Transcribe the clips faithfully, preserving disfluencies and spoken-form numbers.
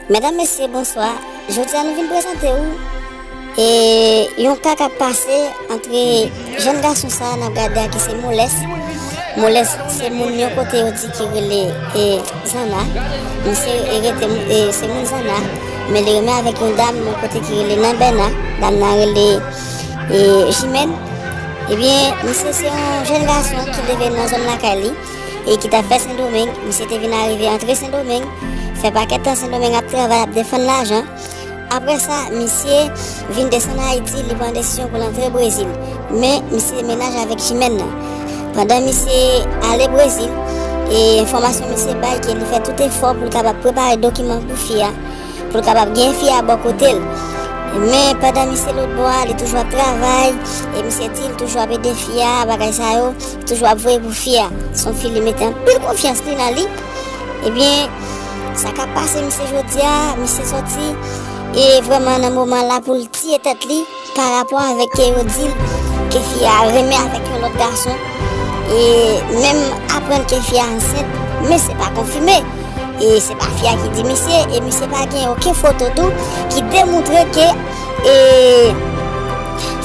Medam, mesye, bonswa. Jodi a nou vin prezante w e yon ka k ap pase antre jèn gason sa a n ap gade a ki se Molès. Molès se moun yon kote yo di ki rele e Zanna. Misye e rete e se moun Zanna, men li renmen avèk yon dam yon kote ki rele Nan Bèna. Dam nan rele e Jimèn. Ebyen, misye se yon jèn gason ki leve nan zòn lakay li e ki t ap fè Sendomeng. Misye te vin arive antre Sendomeng, fè pakèt tan Sendomeng ap travay, ap defann lajan. Apre sa, misye vin desann Ayiti, li pran desizyon pou l antre Brezil. Men, misye mennaj avèk Jimèn nan. Pandan misye ale Brezil, e enfòmasyon misye bay ke li fè tout efò pou l kapab prepare dokiman pou fi a, pou l kapab gen fi a bò kote l. Men, pandan misye lòt bò a, li toujou ap travay, e misye di l toujou ap ede fi a, bagay sa yo, li toujou ap voye pou fi a. Se yon fi li mete anpil konfyans li nan li. Ebyen, sa k ap pase misye jodi a, misye sòti e vrèman nan moman la pou l tiye tèt li pa rapò avèk ke yo di l ke fi a renmen avèk yon lòt gason. E menm aprann ke fi a ansent, men se pa konfime. E se pa fi a ki di misye, e misye pa gen okenn foto tou ki demoutre ke e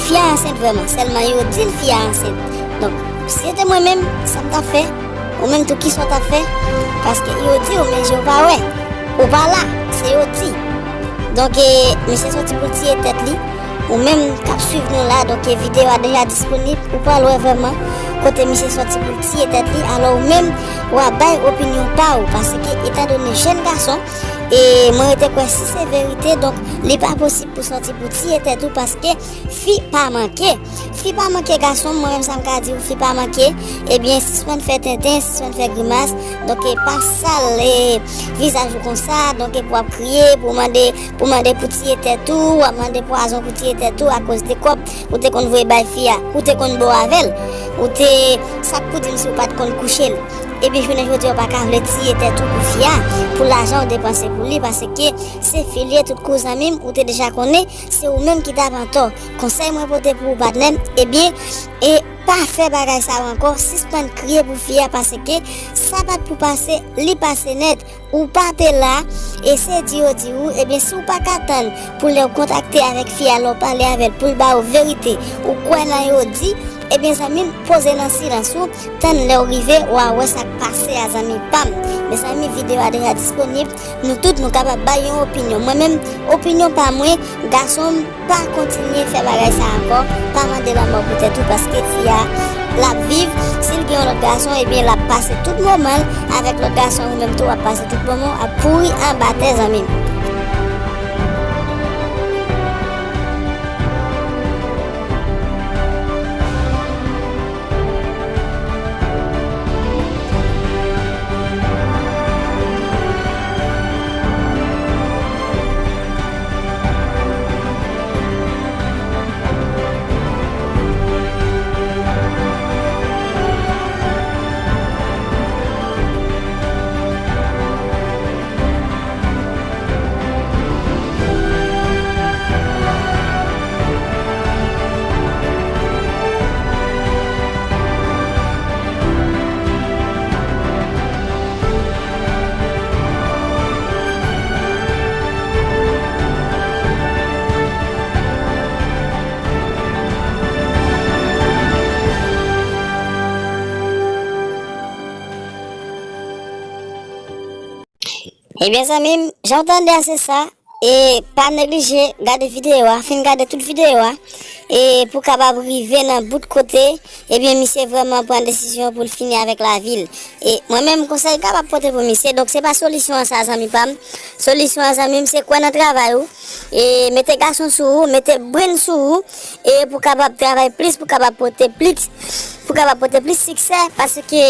fi a ansent vrèman. Sèlman yo di l fi a ansent. Donk, si se te mwen menm, sa m t ap fè, ou menm tou, kisa w t ap fè? Paske yo di w, men je w pa wè. Ou pa la, se yo di. Donk, e, misye sòti pou l tiye tèt li. Ou menm k ap swiv nou la, donk, e, videyo a deja disponib. Ou pral wè vrèman kote misye sòti pou l tiye tèt li. Alò, ou menm, w a bay opinyon pa w. Paske, etandone jèn gason, e mwen rete kwè si se verite, donk, li pa posib pou sòti pou tiye tèt ou, paske fi pa manke. Fi pa manke gason, mwen menm sa m ka di w, fi pa manke. Ebyen, sispann fè tenten, sispann fè grimas. Donk, e, pa sal, e, vizaj ou konsa, donk, e, pou w ap kriye, pou w mande, pou w mande pou tiye tèt ou, w ap mande pwazon pou tiye tèt ou, akoz de kòb ou te konn voye bay fi a, ou te konn bo avè l, ou te, sa k pou di m si w pa t konn kouche l. Ebyen, jounen jodi a, w pa ka vle tiye tèt ou pou fi a, pou lajan w depanse pou li, paske se fi l ye, tout kou zanmi m, ou te deja konnen, se ou menm ki t ap antò. Konsèy mwen pote pou ou, patnè m, ebyen, e pa fè bagay sa yo ankò, sispann kriye pou fi a, paske sa pa t pou pase, li pase nèt. Ou pa te la, e se di yo di ou, ebyen, si w pa ka tann pou lè w kontakte avèk fi a, lè w pale avè l, pou l ba ou verite, ou kwè nan yo di, ebyen, zanmi m, poze nan silans ou, tann lè w rive, w a wè sa k pase a, zanmi pa m. Mezanmi, videyo a deja disponib. Nou tout, nou kapab bay yon opinyon. Mwen menm, opinyon pa mwen, gason m pa kontinye fè bagay sa ankò, pa mande lanmò pou tèt ou, paske fi a, l ap viv, si l gen yon lòt gason, ebyen, l ap pase tout moman l avèk lòt gason, ou menm tou, w ap pase tout moman w ap pouri anba tè, zanmi m. Ebyen, zanmi m, jan w tande a, se sa. E pa neglije gade videyo a, fin gade tout videyo a, e pou w kapab rive nan bout kote, ebyen, misye vrèman pran desizyon pou l fini avèk lavi l. E mwen menm, konsèy m kapab pote pou misye, donk se pa solisyon an sa, zanmi pa m. Solisyon an, zanmi m, se kwè nan travay ou, e mete gason sou ou, mete brenn sou ou, e pou w kapab travay plis, pou w kapab pote plis, pou w kapab pote plis siksè, paske,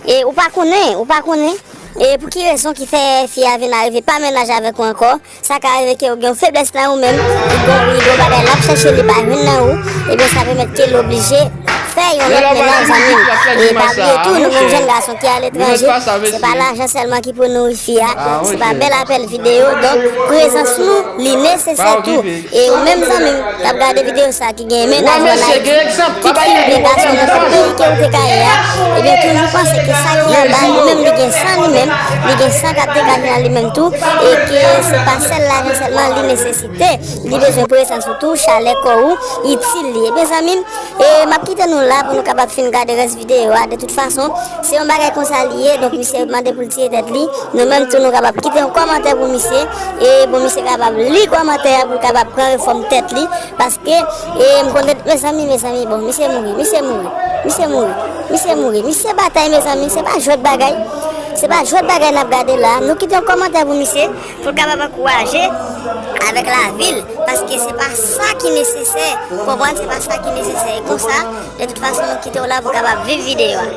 e ou pa konnen, ou pa konnen, e pou ki rezon ki fè fi a vin arive pa mennaj avèk ou ankò. Sa ka rive ke ou gen yon feblès nan ou menm, li gen, li gen yon bagay l ap chèche, li pa jwenn nan ou, ebyen, sa pèmèt ke l oblije fè yon lòt mennaj, zanmi m. E pa bliye tou, nou menm jèn gason ki aletranje, se pa lajan sèlman ki pou nouri fi a, se pa bèl apèl videyo. Donk, prezans nou, li nesesè tou. E ou menm, zanmi m, k ap gade videyo sa, ki gen mennaj ou ann Ayiti, kit fi oubyen gason nan tout peyi ke ou te ka ye a, ebyen, toujou panse ke sa ki anba li menm, li gen san li menm, li gen san k ap degaje nan li menm tou, e ke se pa sèl lajan sèlman li nesesite, li bezwen prezans ou tou, chalè kò ou, itil li. Ebyen, zanmi m, e m ap kite nou la pou nou kapab fin gade rès videyo a. De tout fason, se yon bagay konsa li ye, donk misye mande pou l tiye tèt li. Nou menm tou, nou kapab kite yon kòmantè pou misye, e pou misye kapab li kòmantè a, pou l kapab pran refòm tèt li, paske, e m konnen, mezanmi, mezanmi, bon, misye mouri, misye mouri, misye mouri, misye mouri, misye batay, mezanmi, se pa jwèt bagay, se pa jwèt bagay n ap gade la. Nou kite yon kòmantè pou misye, pou l kapab ankouraje avèk lavi l, paske se pa sa ki nesesè, w konprann, se pa sa ki nesesè. E konsa, de tout fason, nou kite w la pou w kapab viv videyo a.